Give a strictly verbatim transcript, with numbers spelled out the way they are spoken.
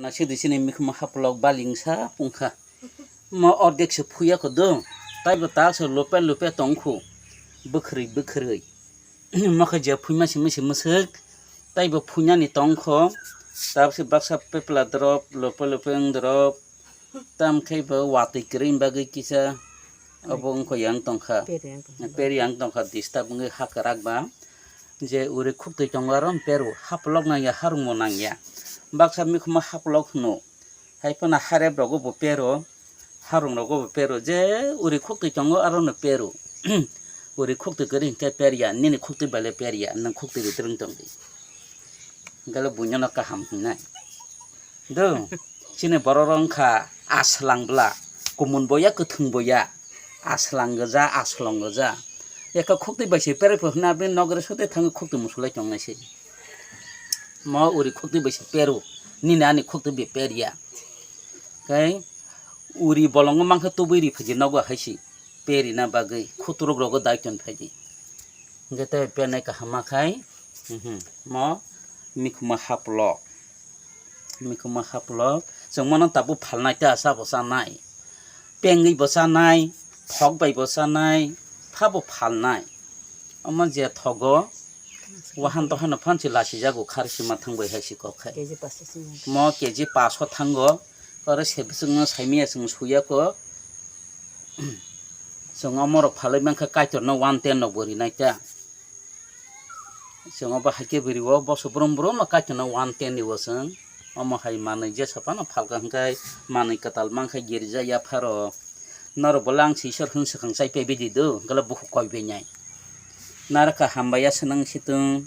Naisidi chini mikhumo haplok balingsa pungkha. Mo ordek se phuya kho do. Taibo ta se lope lope tongkhu. Bwkhwrwi bwkhwrwi. Mo khe je phuima simi simi swk. Taibo phuinani tongkho. Tabse baksa pepla drop, lope lope wng drop. Tam khe bo watwi kwrwini bagwi kisa obo wngkha yang tongkha. Peri yang tongkha. Peri yang tongkha, disturb wngwi ha kwrak ba. Je uri khuktwi tongo aro peru, haplok nangya, harungbo nangya. Baksa mikhumo haplok hwno. Hai phano harep rogo bo pero, harung rogo bo pero. Je uri khuktwi tongo aro no pero. Uri khuktwi kwrwi hinkhe perya, nini khuktwi baile perya, nwng khuktwi ri twrwng tongdi. Galo buino no kaham hinai. Do, chini borok rok wngkha aswlang bwla, kumun boya, kwthwng boya, aswlang gwja, aslong gwja. Eka khuktwi bai se perwi pho hwnwi aboni nokre sote thangwi khuktwi musulai tongnai se. Mo uri khuktwi bai se pero, nini ani khuktwi bai perya. Kai uri bolongo mankha tubui ri phaji nogo hai se perina bagwi khuturuk rogo dai ton phaidi. Hingke tei pernai kaham ma khai, mhm, mo mikhumo haplok. Mikhumo haplok. Chwng mano tabuk phalnai ta sa bo chanai. Pengwi bo chanai, thok bai bo chanai, pha bo phalnai. Omo je thogo, wahan to hano phansi lasijago kharsi mathang bai hai si kok khai. K G paso simi. Mo K G paso thango, oro se bwswkno saimanya chwng suya ko. Chwng omorok phalwi mankha Kaitorno one ten no bo rinai ta. Chwng obo hai khe bwrwi o boso brum brum no Kaitorno one ten riwo chwng. Omo hai manwi jesa phano phalka hwnkhe manwi kwtal mankha girja yapharo. Norok bo lang se Isor hwn swkang chai pebidi do, hwnkhe bukhuk koi beinai. Narwkha hambai ya swnang situng.